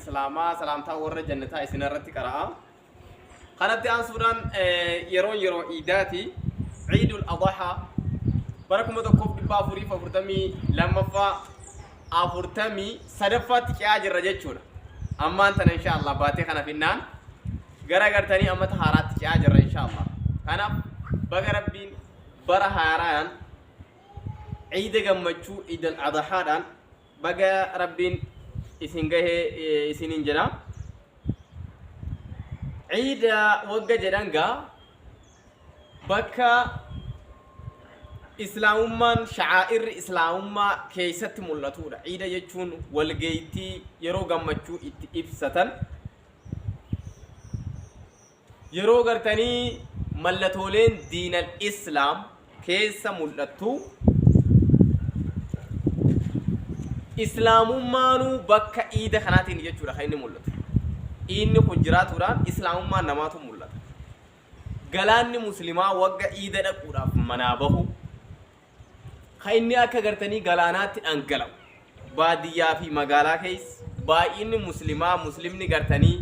Islaamaa, salaamtaa warra jannataa isin irratti qara'a. Kanatti aansuudhaan yeroon yeroo iidaati. Ciidul Adhaa bara 1442ffaa 43ffaatti ce'aa jirra jechuudha. Ammaan tana insha Allah baatee kana finnaan gara gartanii amata haaraatti ce'aa jirra insha Allah. Kanaaf baga Rabbiin bara haaraan ciida gammachuu Ciidal Adhaadhaan baga Rabbiin isin gahee isiniin jedha. Ciida wagga jedhan gaa bakka islaamummaan sha'aa'irri islaamummaa keessatti mul'atudha. Ciida jechuun walgeettii yeroo gammachuu itti ibsatan, yeroo gartanii mallatooleen diinal islaam keessa mul'attu, islaamummaanuu bakka iida kanaatiin jechuudha kan inni mul'atu. Iidni kun jiraatuudhaan islaamummaan namaatu mul'ata. Galaanni muslimaa wagga iida dhaquudhaaf manaa bahu kan inni akka gartanii galaanaatti dhangala'u baadiyyaa fi magaalaa keessa baay'inni muslimaa, muslimni gartanii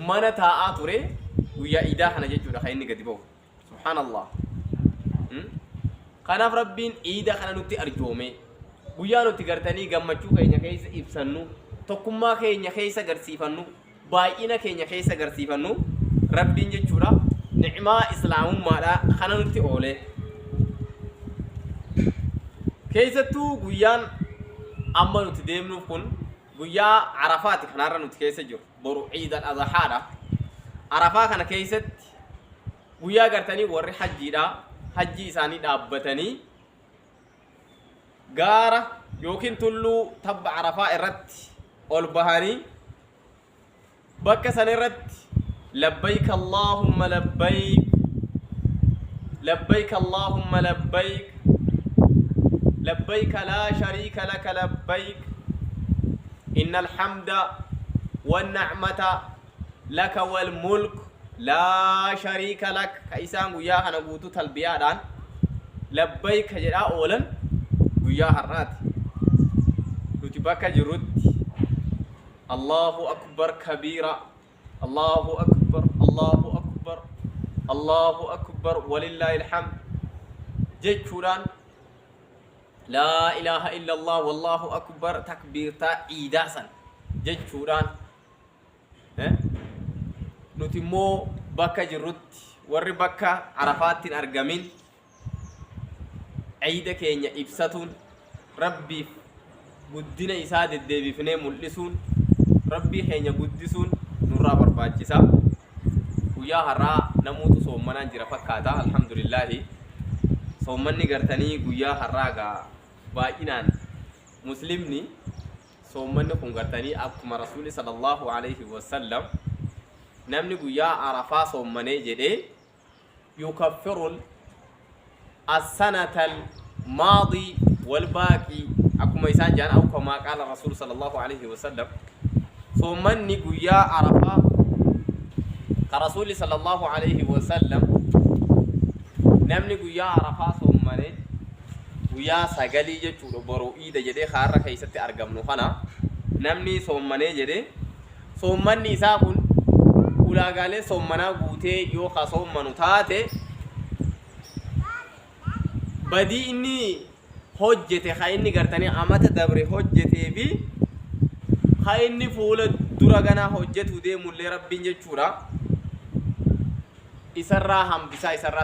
mana taa'aa ture guyyaa iidaa kana jechuudha kan inni gadi bahu. Subhaanallah. Kanaaf Rabbiin iida kana nutti arjoome, guyyaa nuti gartanii gammachuu keenya keessa ibsannu, tokkummaa keenya keessa garsiifannu, baay'ina keenya keessa garsiifannu Rabbiin jechuudha ni'maa islaamummaadha kana nutti oole. Keessattuu guyyaan amma nuti deemnuuf kun guyyaa Arafaati. Kanaarra nuti keessa jiru boru Ciidal Adhaadha. Arafaa kana keessatti guyyaa gartanii warri hajjiidha hajjii isaanii dhaabbatanii gaara yookiin tulluu tabba Arafaa irratti ol bahanii bakka san irratti labbayk Allaahumma labbayk, labbayk Allaahumma labbayk, labbayk laa shariika laka labbayk, innal hamda wan na'mata laka wal mulk laa shariika lak, ka isaan guyyaa kana guutuu talbiyaadhaan labbayka jedhaa oolan guyyaa har'aati. Nuti bakka jirrutti Allahu akbar kabiira, Allahu akbar, Allahu akbar, Allahu akbar walillaahi alhamd jechuudhaan, laa ilaaha illallah wallahu akbar, takbiirtaa iidaa san jechuudhaan, nuti immoo bakka jirrutti warri bakka Arafaatti hin argamin ciida keenya ibsatuun, Rabbiif guddina isaa deddeebifnee mul'isuun, Rabbii keenya guddisuun nurraa barbaachisa. Guyyaa har'aa namuutu soommanaan jira fakkaata, alhamdulillaahi. Soommanni gartanii guyyaa har'aa gaa baay'inaan muslimni soommanni kun gartanii akkuma Rasuulli sallallahu alaihi wasallam namni guyyaa Arafaa soommanee jedhee yukaffirul as-sanatal maadii wal baaqii akkuma isaan jedhan, au kamaa qaala Rasuul sallallahu alaihi wasallam, soommanni guyyaa Arafaa ka Rasuulli sallallahu alaihi wasallam namni guyyaa Arafaa soommane, guyyaa 9 jechuudha, boru iida jedhee kaarra keessatti argamnu kana, namni soommanee jedhee soommanni isaa kun ulaagaalee soommanaa guutee yoo ka soommanu taate, badii inni hojjete ka inni gartanii amata dabre hojjetee fi ka inni fuula dura ganaa hojjetuu deemullee Rabbiin jechuudha isarraa hambisaa isarraa.